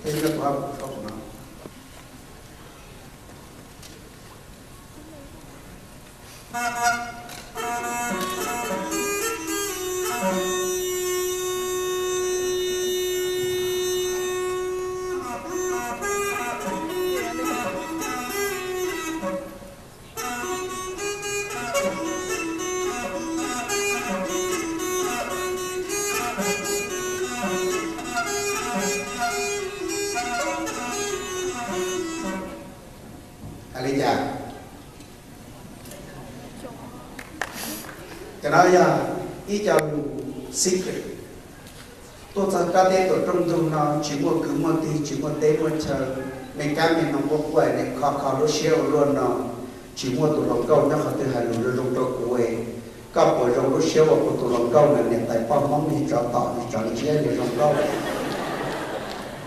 Peb nyob tus ab kuv tso no. Hais li cas? Cov no yog ib co lus secret. Tuaj txog koj teb tuam rooj ntug no tsis muaj kwv muaj tij, tsis muaj teb muaj chaw, me kab me noog quaj quaj, nej kho kho lub siab ua luaj no, tsis muaj tus hluas nkauj nyob qhov twg hais lus zoo zoo rau kuv. Koj puas zoo lub siab ua kuv tus hluas nkauj na, niam tais poj Hmoob, niag tsov tom, niag tsov nciab, niag zoo nkauj?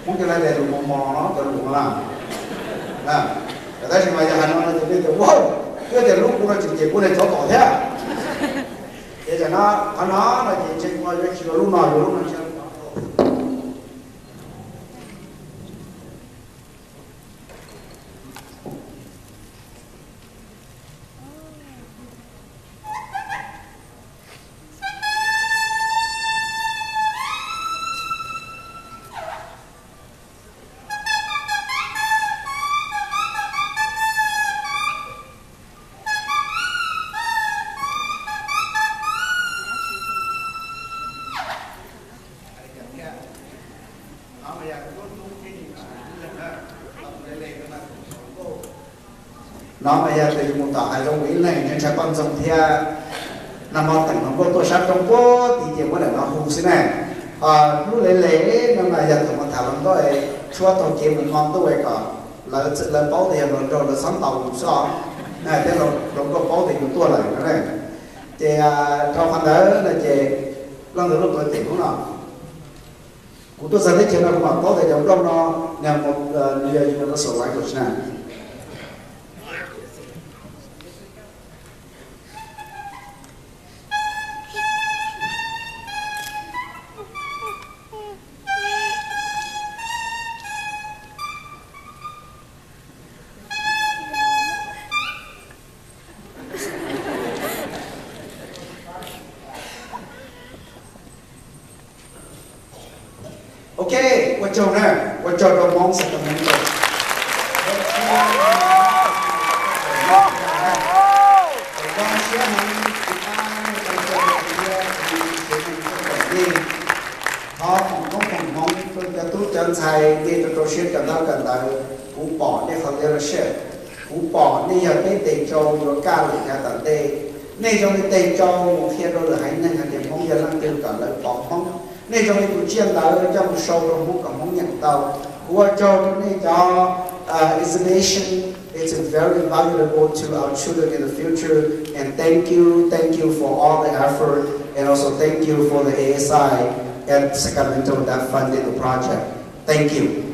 Hmoob cov laus tias lus mos mos no, cov lus no na. Tab sis mas yog hais no no ces nej tias, wow, twb tias hlub kuv no tsis ces kuv niag tsov tom thiab. Ces tam no qhov no no ces ntshe kuv yuav tsis yuav lub no, yuav lub no ntshe. No mas yog tus yus mus tom hav zoov ib leeg ntshe ntshai poj ntxoog thiab. Nag hmo teem hluas nkauj tuaj sab roob puag tid ces muab daim no hu xwb na. Lub le le no mas yog tus mus tham hluas nkauj es tshuab taug kev mus hmo ntuj kom lawv paub tias yog hluas nraug lawv txhob ntaus yus xwb os. Thiab hluas nkauj paub tias yus tuaj lawm no. Ces dhau qhov ntawd no ces leej twg lub tuam teem hnub no. Kuv tuaj txog teb chaws no kuv mam paub tias cov nkauj no nws yog universal language na. Ok, ua tsaug na, ua tsaug rau Hmoob Sacramento. Thov foom koob foom hmoov rau cov tub cov ntxhais, nej rau rau siab kawm ntaub kawm ntawv. Kuv pom nej qhov leadership, kuv pom nej yog peb tes tsau yuav kaj lawm yav tom ntej. Nej zoo li tes tsau mus qhia rau lwm haiv neeg hais tias Hmoob yog leej twg kom lawv pom Hmoob. Nej zoo li tus tsiaj ntawd coj mus sau rau Hmoob kom Hmoob nyeem tau. Kuv ua tsaug rau nej cov exhibition. It's very valuable to our children in the future. And thank you, thank you for all the effort. And also thank you for the A S I at Sacramento that funded the project. Thank you.